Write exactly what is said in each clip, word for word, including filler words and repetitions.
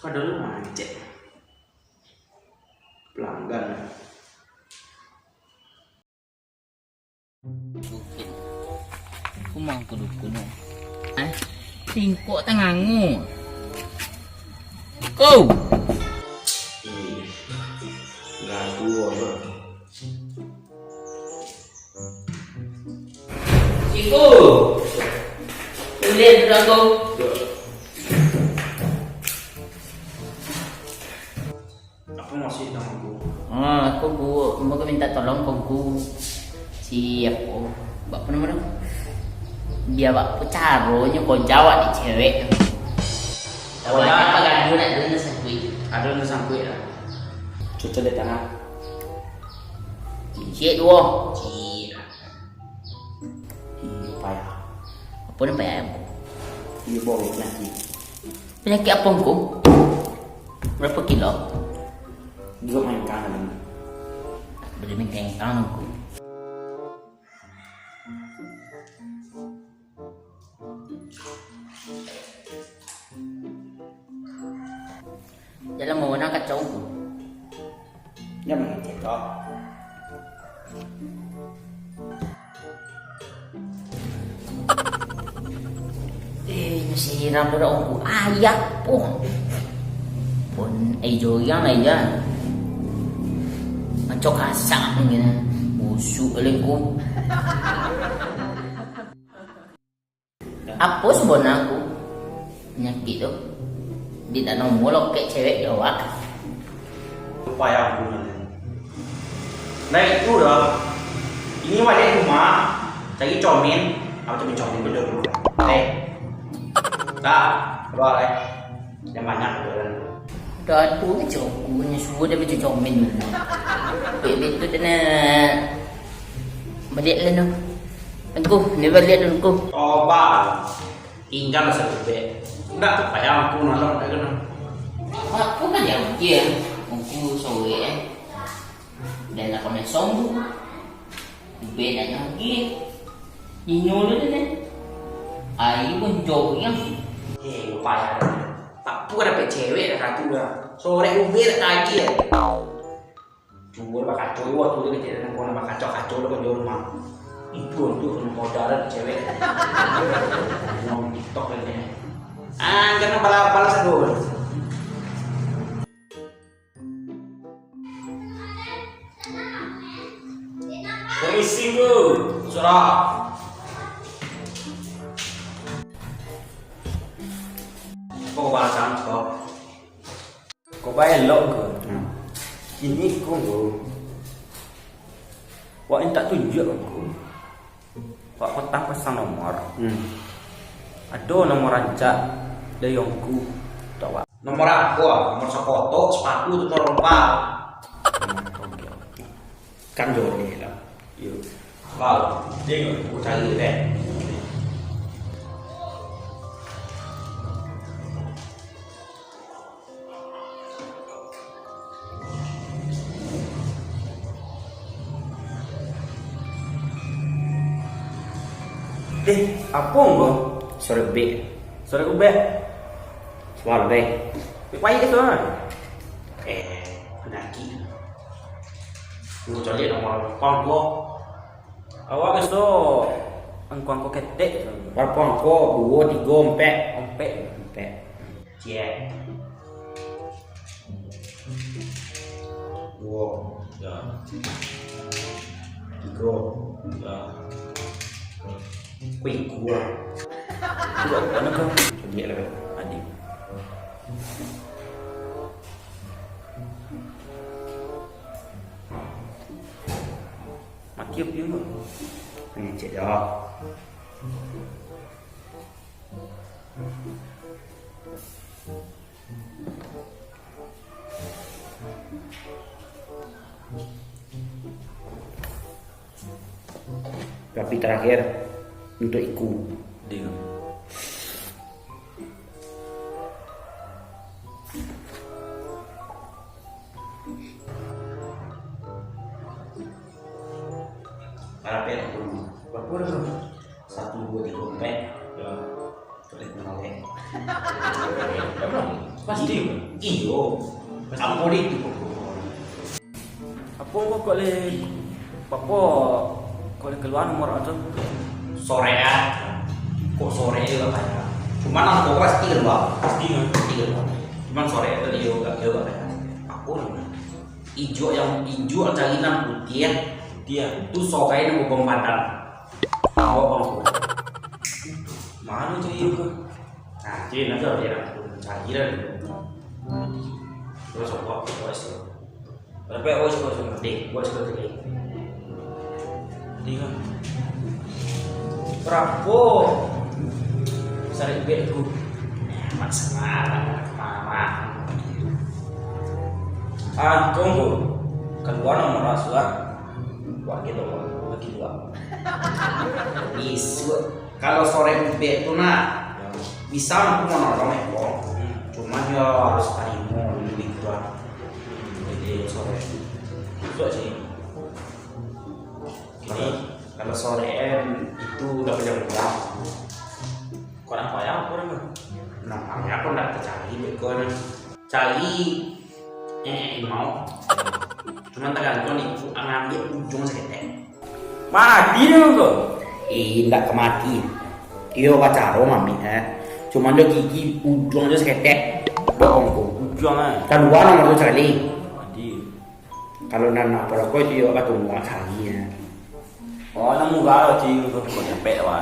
Padahal mancet. Pelanggan. Dukun. Kumang ku dukun. Eh, singkok tangangu. Ko. Ih, gaduah, bro. Siku. Ulih tu dah kau. Apa maksud dengan guru? Ah, aku guru, aku minta tolong ke guru. Si apa? Apa nama dia? Biar apa caronyo kau jawab di cewek tu. Tahu Wajah. Apa gaduh nak dulu sangkuik. Ada nak sangkuik lah. Cucuk di tengah. Cik dua. Cik. Ih, payah. Apa ni payah? Ih, bau penyakit. Penyakit apa ngku? Berapa kilo? Dua main kanan. Boleh main kanan ngku. Dalam mawana kacau tu. Jan mangecek ko. Eh, nyo siram tu dah ungku. Ayak pun. Pun, eh, jorang lah, Jan. Macam kasak mungkin. Busuk kali ku. Apo sabana ngku panyakik tu? Di dalam mulo kek cewek di awak. Payah aku nan. Nah itu dah. Ini baliak rumah, cari comin, apa comin-comin tu dulu. Eh. Dah, keluar eh. Yang banyak tu kan. Dah tu macam aku punya suruh dia macam comin dulu. Baik-baik tu dia nak baliak lah tu. Ngku, ni baliak dulu ngku. Toba. Tinggal lah sarobek. Indak tu payah aku nolong dah kena. Aku kan yang dia. Aku sore eh. Dan nak kena sombong. Ubek nak nyogit. Inyo dulu ni. Ayo pun jorang. Eh, lupa ya. Tak apa dapet cewek dah satu dah. Sore ubek dah tagih. Cubo bakaco, waktu tu kecil dan kau nak bakaco-kaco dah kau jauh rumah. Itu tu kena koda dah cewek. Mau TikTok lagi. Ah, kena balas-balas tu. Permisi, Ngku. Sudah. Kok balasan kok? Kok baelok, Ngku? Hmm. Kini, Ngku, Ngku. Wak mintak tunjuak, Ngku. Wak patang pasang nomor. Hmm. Ado nomor rancak dari Ngku untuak wak. Nomor apo? Nomor sakoto, sapatu, atau nomor lompat? Oke, oke. Kan joleh lah. Yo. Bau, tengok, aku cari deh. Eh, apo ko? Sorebek. Sorebek. Suaro deh. Payah tu ah. Eh, penakik. Lu cari nomor kongko. Awak biaso angko-angko ketek tu. Barapo angko? Duo, tigo, ampek? Ampek. Ampek. Ciek. Duo. Ya. Tigo. Ya. Kuih gua. Kuah apa nak kau? Codiak lah kau. Adik. Mati api tu. Ngecek dah. Tapi terakhir untuk iku. Dia. Barapo nak rumah? Barapo dah rumah? Satu, duo, tigo, ampek. Ya. Tulis nolak. Emang? Pasti, Bang. Iyo. Pasti. Apo di itu, Bang? Apo kok, kok le, apo kok le kalua nomor tu? Sore ah. Kok sore juo gak payah. Cuman angko pasti kalua. Pasti, kan? Pasti kalua. Cuman sore tu iyo gak, iyo gak payah. Apo ni? Ijuak yang, ijuak cari nan putiah. Putiah. Tu sorai nan babau padan. Bawa bang. Mano cari tu? Nah, jadi nanti kalau dia nak cari dah. Terus apa? Apa sih? Tapi awak suka suka deh, buat suka deh. Tiga. Berapo? Sarik bet ku. Mat salah, mama. Ah, tunggu. Kalua nomor surat. Wah, gitu, wah. Bagi dua. Isuak. Kalau sore ubek tu, nah, bisa aku mau nolong eko. Hmm. Cuman yo harus tarimo dulu gitu lah. Hmm. Jadi sore. Isuak sih. Jadi kalau sore itu udah pajam pulang. Kau nak payah apa nama? Nah, payah aku ndak tercari beko ni. Cari, eh, mau. Cuman tergantung ni, ngambil ujung saketek. Mati dulu tu. Eh, indak ka mati. Iyo, bacaro mami, eh. Cuman do gigi ujung tu saketek. Bokong tu. Ujung, eh. Kalua nomor tu sakali. Mati. Kalau nan nak parokok itu iyo ka tunggu sakali, eh. Oh, nan murah lah, Cing. Kau dapat apa?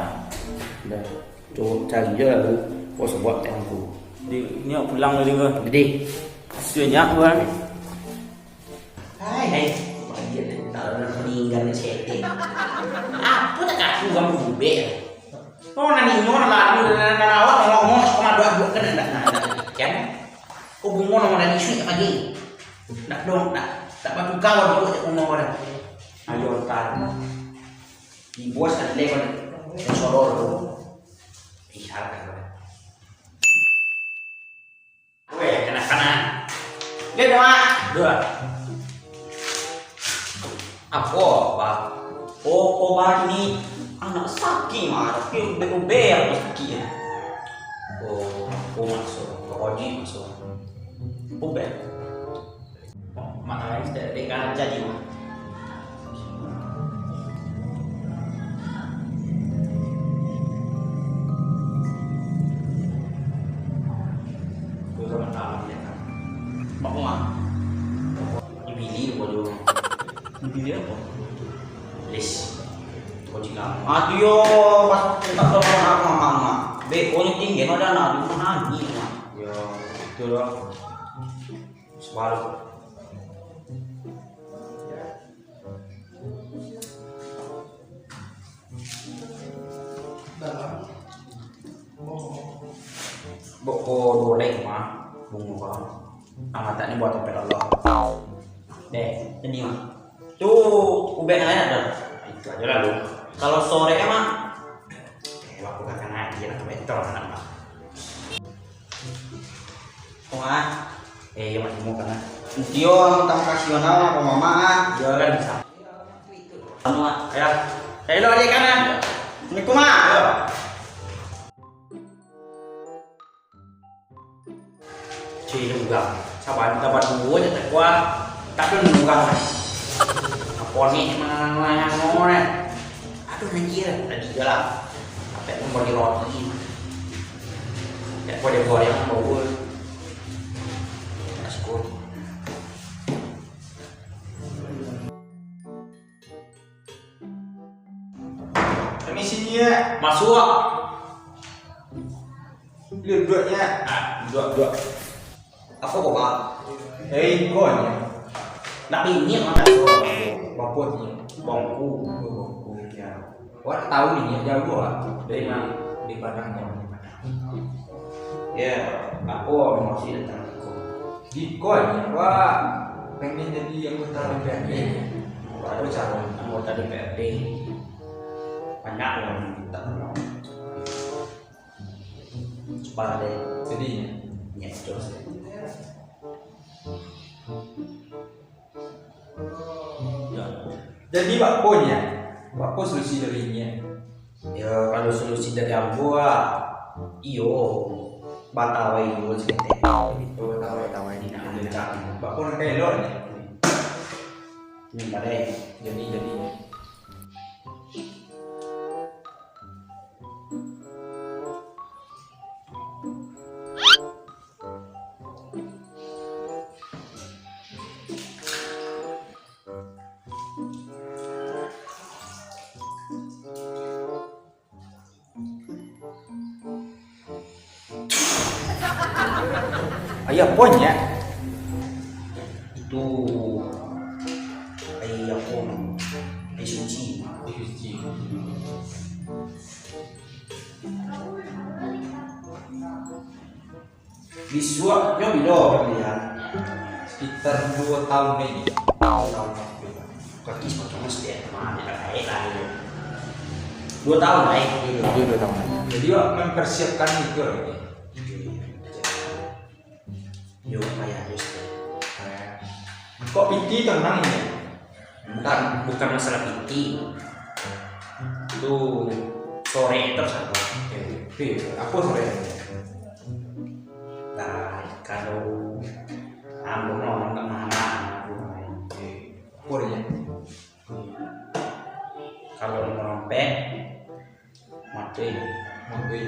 Dah. Tu cari je lah tu. Kau sebab tak mampu. Di, ni nak pulang tadi ke? Gede. Kasiannya aku kan. Hai, hai. Bagi dia tak nak meninggal ni sedih. Apa tak kaku kamu ubek? Oh, nani nyo lalu dan awak ngomong sama dua dua kan ndak ndak kan. Kau bungo nama nani suik pagi. Ndak dong, ndak. Tak batu kawan dulu cak bungo pada. Ayo tar. Di bos ada level. Sodor tu. Ih, salah kan. Weh, kena-kena. Dia dah, Mak. Dua. Apo, Pak? Oh, oh, Pak, ini anak sakit, Mak. Tapi ubek-ubek apa sakit ya? Oh, aku masuk. Kau Oji masuk. Ubek. Mak lain dek, dek kan jadi, Mak. Mak, Mak. Dibili ko jo. Dibili apo? List. Ko jika. Ah, tu yo, pas tak tahu nak apa, Mak. Beko ni tinggi, ada nak di rumah ni, Mak. Yo, itu lah. Separuh. Boko dolek mah, bungo kau. Amatak ni buat tompel Allah. Deh, ini mah. Tu ubek nan lain ado? Itu ajo lah lu. Kalau sore mah, eh, waktu kakak ngaji lah, bentar anak mah. Wah. Eh, iyo, Mak, tunggu kan, ah. Dio, minta makasih, Wan, Mak, Mama, ah. Iyo, kan, bisa. Anu, ah. Ya. Eh, lo, adik kan, ah. Assalamualaikum, ah. Iyo. Cik, tunggu, ah. Sabar, minta bantuan je, tak kuat. Tapi nunggu, ah. Apa ni, mana, mana, mana, mana? Aduh, anjir, tadi je lah. Sampai pun bagi roti. Tak boleh buat yang power. Let's go. Kami sini ya. Masuk. Duduak, duduak ya. Ah, duduak, duduak. Apo ko, Pak? Eh, iko nyo. Nak bini apo nak? Bapo nyo. Bangku. Oh, bangku, ya. Wak tahu ni, nyo jauah, Pak. Dari ma? Di Padang, Pak. Di Padang. Ya, apo maksud datang iko? Iko nyo, Pak. Pengen jadi anggota D P R D. Apo caro anggota D P R D? Banyak urang minta tolong. Cuba deh. Jadi, niat terus. Ya. Jadi, bapo nyo? Bapo solusi dari nyo? Ya, kalau solusi dari ambo lah, Iyo, batawai juo saketek. Oh, batawai. Batawai. Nak kencang. Bako nan ka elok ni? Ni, padai. Jadi, jadi. Aia apo, Nyak? Itu aia apo? Aia suci. Aia suci. Bisuaknyo bilo pamilihan? Sekitar duo taun lai. Duo taun. Kaki sepatu mas dia, mah, dia tak kait lah, gitu. Duo taun lai. Duo, duo, duo taun lai. Jadi, awak mempersiapkan itu lah, gitu. Yo, payah, yo, sudah. Kok piti tenang ini? Bukan, bukan masalah piti. Itu sore terus apa? Oke. Oke, apa sore? Nah, kalau ambo no, nggak mahal-mahal. Oke. Apa dia? Kalau mau rompet, mati. Mati.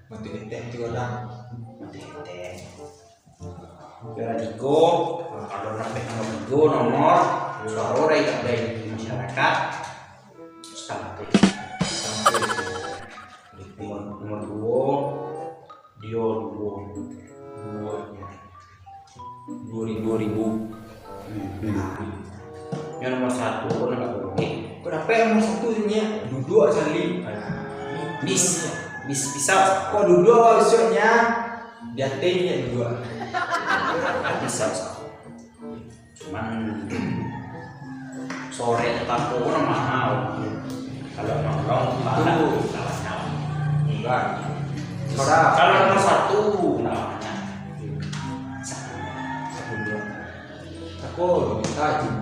Mati keteh tu orang. Mati keteh. Juara tigo, kalau nambah nomor tigo, nomor suaro dari, dari masyarakat, sampai. Sampai. Nomor, nomor duo, dio duo. Duo. Duo ribu. Duo ribu. Nah, yang nomor satu, kok nak boleh? Kok dapat yang nomor satu ni, ya? Duduk sekali. Bis, bis, bisa. Kok duduk, maksudnya? Di atas ni duduk. Bisa, bisa. Cuman, sore tepako kan mahal. Kalau nongkrong, itu banyak. Enggak. Kalau nomor satu, enggak banyak. Satu dua. Aku minta izin.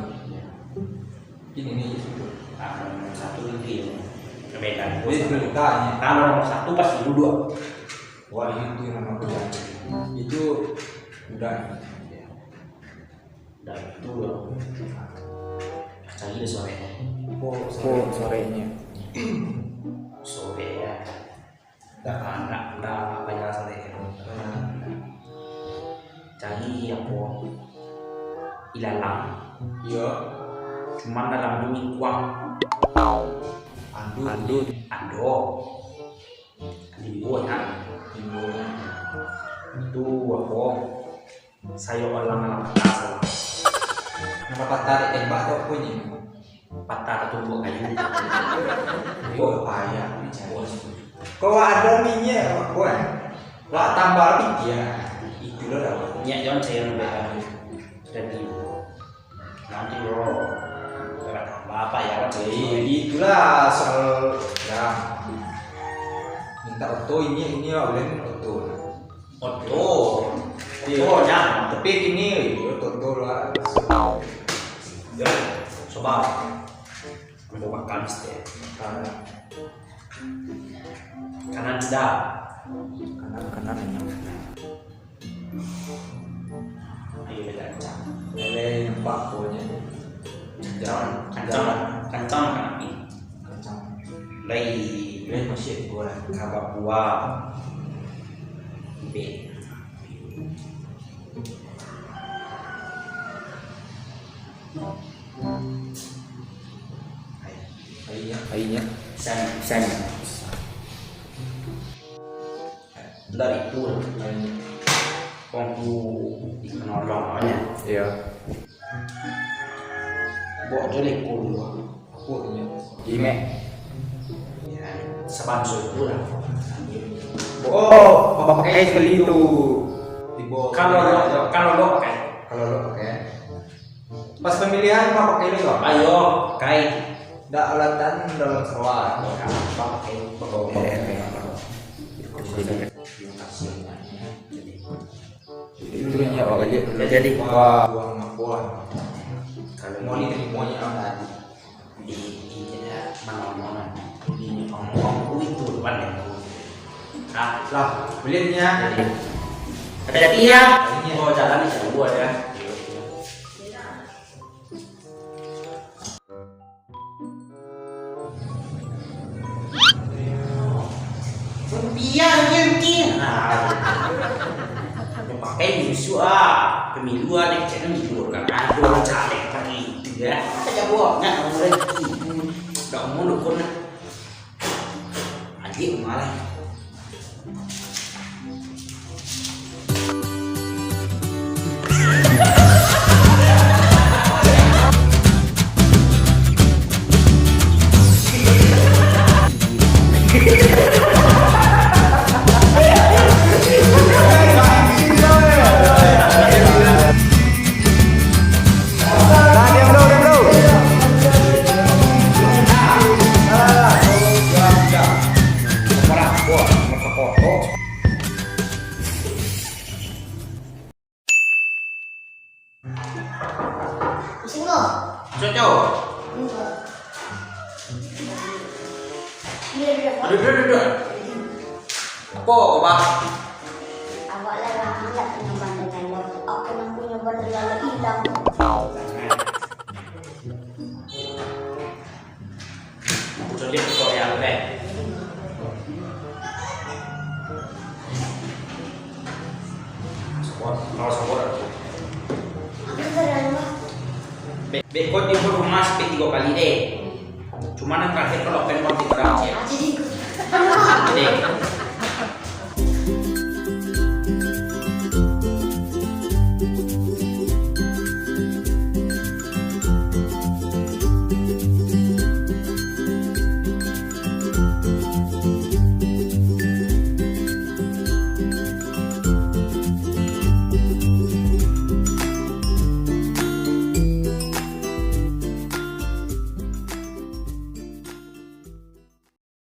Ini nih, itu. Nah, kalau nomor satu itu ya. Perbedaan. Jadi, perintahnya. Kalau nomor satu pasti duduk. Wah, itu yang nama kuda. Itu kuda. Dah itu loh. Cari deh sore. Oh, sore. Oh, sorenya. Sore ya. Dah anak, dah apa ya sore. Cari apa? Ilalang. Iya. Cuman dalam dua mingguan. Ando. Ando. Ando. Timbulnya. Timbulnya. Itu apa? Sayo alang-alang patah salah. Nan patah dek tembak tu apo nyo? Patah tatumbuak kayu. Yo, payah ni cari. Kau ado minyak apo, eh? Wak tambah pikia. Itulah dah. Minyak jangan cair sampai habis. Sudah timbul. Nanti lo, tambah apa ya, kan? Eh, itulah soal, ya. Minta oto ini, ini lah, ulun oto. Oto. Iya. Oto, ya. Tapi kini, oto, oto lah. Ya, coba. Ambo makan sih. Kanan. Kanan sudah. Kanan, kanan. Ayo, kencang. Lele nampak kuahnya. Kencang, kencang, kencang kan ni. Kencang. Lai. Lai masih kuah. Kabak buah. Be. Airnya. Airnya. San, san. Dari itu, kongku dikenolong namanya. Iya. Bawa aja leko dulu. Aku punya. Imek. Ya, sabanso itu lah. Oh, pakai sekali tu. Kalau lo, kalau lo pakai. Kalau lo pakai. Pas pamilihan, mah pakai lo, Bang? Ayo, kai. Ndak alatan dalam sawah. Mah pakai, pakai, pakai. Terima kasih banyak. Jadi, itu yang awak kerja. Jadi, wah, buang buang. Kalau mau diterima, ya, tadi. Di, di, tidak, mana, mana. Di, ngomong, itu, depan, ya. Ah, lah, buliah ni ya. Jadi. Hati-hati ya. Iya. Oh, jalan ni jauh ada. Rupiah je rupiah. Nah. Pakai musuh ah. Pemilu ah, dia cakap pemilu kan. Ada orang caleg pakai itu ya. Saja buat nak orang itu. Dah mau dukun. Anjing malah. Nah, diam dulu, diam dulu. Sini, Bang. Cocok. Ini, Bang. Iya, iya, Bang. Aduh, aduh, aduh, aduh. Apo, Bang? Awak lah lambat nyo, Bang, datang. Aku nang punyo barang lah ilang. Aku caliak kau yang aneh. Sabar, kalau sabar. Be-, beko timbul rumah sampai tigo kali deh. Cuma nan terakhir kalau pen mau tiga kali. Jadi.